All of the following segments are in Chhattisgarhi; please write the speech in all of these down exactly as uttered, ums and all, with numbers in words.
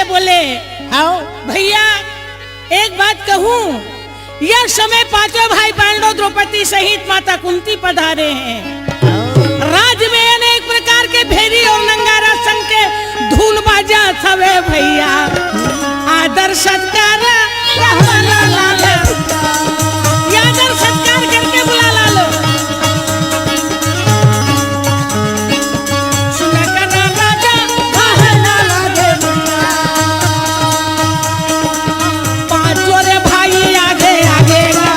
बोले, हाँ। भैया, एक बात कहूँ, यह समय पांचों भाई पांडव द्रौपदी सहित माता कुंती पधारे हैं। राज में अनेक प्रकार के भेरी और नंगारा संग के धुन बाजा हवे भैया। आदर सत्कार रहवाला लाला। ये आदर सत्कार करके बुला लालो। सुना करा राजा, कहना लागे भैया। पांचों रे भाई आगे आगे ना।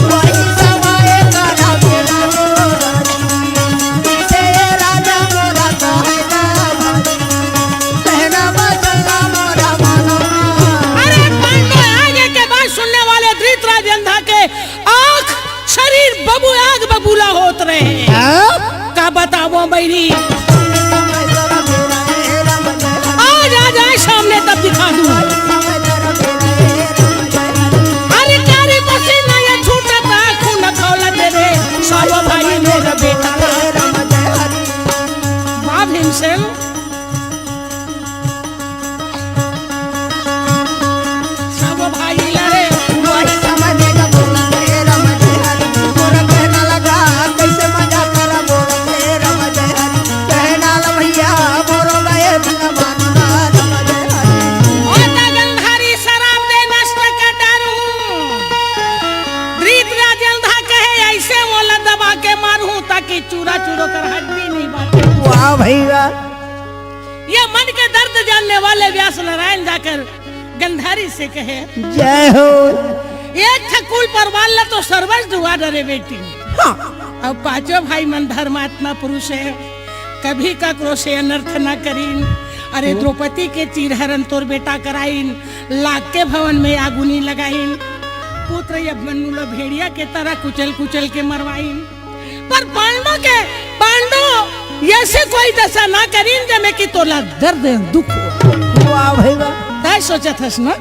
वही समय करा बेला रो राजा। पीछे ये राजा मोरा कहना भाई। कहना बचना मोरा मानो। अरे पांडव आगे के बात सुनने वाले धृतराज अंधा के आंख, शरीर बबू आग बबूला होत रहे। हाँ? का बतावो बहिनी, आज आ जाए सामने तब दिखा दूं। अरे कारी पसीना ये छूटता खून खौलत रे, सब भाई मोर बेटा। वाह भीमसेन। सब भाई लड़े। मोर समझ में बोलत हे राम जय हरि। मोर कहना लगा, कैसे मजा कर बोलत हे राम जय हरि। कहना ल भैया, मोर गए बिना मानना राम जय हरि। ओ त गंधारी शराब दे नष्ट कर डारू। धृतराज अंधा कहे, ऐसे मोला दबा के मारू, ताकि चूरा चूरो कर हड्डी नहीं बाटे। वाह भैया। ये मन के दर्द जानने वाले व्यास नारायण जाकर गंधारी से कहे, जय हो। एक ठकुल परवाल ला तो सर्वस दुआ डरे बेटी। हाँ। अब पांचों भाई मन धर्मात्मा पुरुष है, कभी ककरो से अनर्थ ना करीन। अरे द्रौपदी के चीरहरण तोर बेटा कराइन, लाग के भवन में आगुनी लगाइन। पुत्र अभिमन्यु ला भेड़िया के तरह कुचल कुचल के मरवाइन। पर पांडव के, पांडव ऐसे कोई दशा ना करीन जमे कि तोला दर्द दुख हो। वाह भाई वाह। तय सोचत हस ना?